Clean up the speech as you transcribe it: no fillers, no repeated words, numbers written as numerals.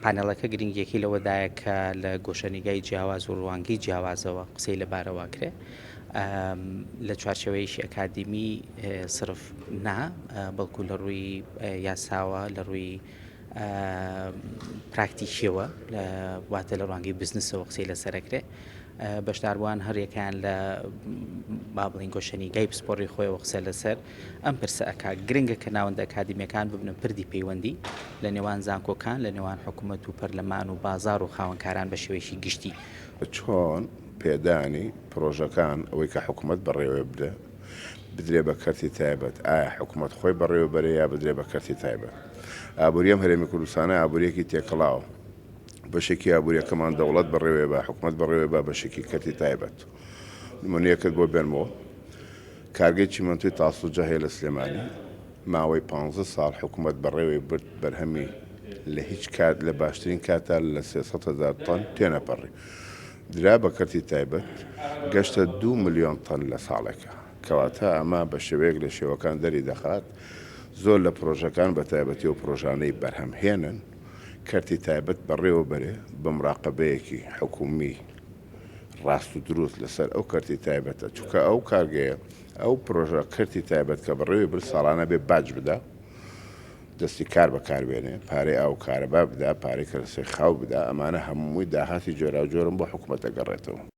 پانێڵەکە گرنگیەکەی لەوەدایە کە لە گۆشەنیگای جیاواز و ڕوانگەی جیاوازەوە قسەی لەبارەوە کرێ لە چوارچێوەیەکی ئەکادیمی سرف نا بەڵکو لە ڕووی یاساوە لە ڕووی پراکتیکیەوە واتە لە ڕوانگەی بزنسەوە قسەی لەسەرەکرێ بەشداربووان هەریەکەیان لە با بڵین گۆشەنیگای پسپۆڕی خۆیەوە قسە لەسەر ئەم پرسە ئەکا. گرنگە کە ناوەندە ئەکادیمییەکان ببنە پردی پەیوەندی لە نێوان زانکۆکان، لە نێوان حکومەت و پەرلەمان و بازاڕ و خاوەنکاران بە شێوەیەکی گشتی. چۆن پێدانی پرۆژەکان ئەوەی کە حکومەت بەڕێوەی بدە بدرێ بە کەرتی تایبەت ئایا حکومەت خۆی بەڕێوە بەرێ یا بدرێ بە کەرتی تایبەت ئابووری ئەم هەرێمی کوردستانە ئابووریەکی تێکەڵاوە بەشێکی ئابووریەکەمان دەوڵەت بەڕێوەی با حکومەت بەڕێوەی با بەشێکی کەرتی تایبەت نمونەیەکت بۆ بێنمەوە کارگەی چیمەنتۆی تاسڵوجە هەیە لە سلێمانی، ماوەی پانزە ساڵ حکومەت بەڕێوەی برد، بەرهەمی لە هیچ کات لە باشترین کاتا لە 300 هەزار تەن تێنەپەڕی، درا بە کەرتی تایبەت گەشتە دوو ملیۆن تەن لە ساڵێکا، کەواتە ئەمە بە شێوەیەک لە شێوەکان دەری دەخات زۆر لە پرۆژەکان بە تایبەتی ئەو پرۆژانەی بەرهەمهێنن کەرتی تایبەت بەڕێوە بەرێ بە مراقەبەیەکی حکومی. ڕاست و دروست لەسەر ئەو کەرتی تایبەتە چونکە ئەو کارگەیە ئەو پرۆژە کەرتی تایبەت کە بەڕێوەی برد ساڵانە بێ باج بدا دەستی کار بەکاربێنێ پارەی ئاو کارەبا بدا پارەی کەرەسەی خاو بدا ئەمانە هەمووی داهاتی جۆراوجۆرن بۆ حکوومەت دەگەڕێتەوە.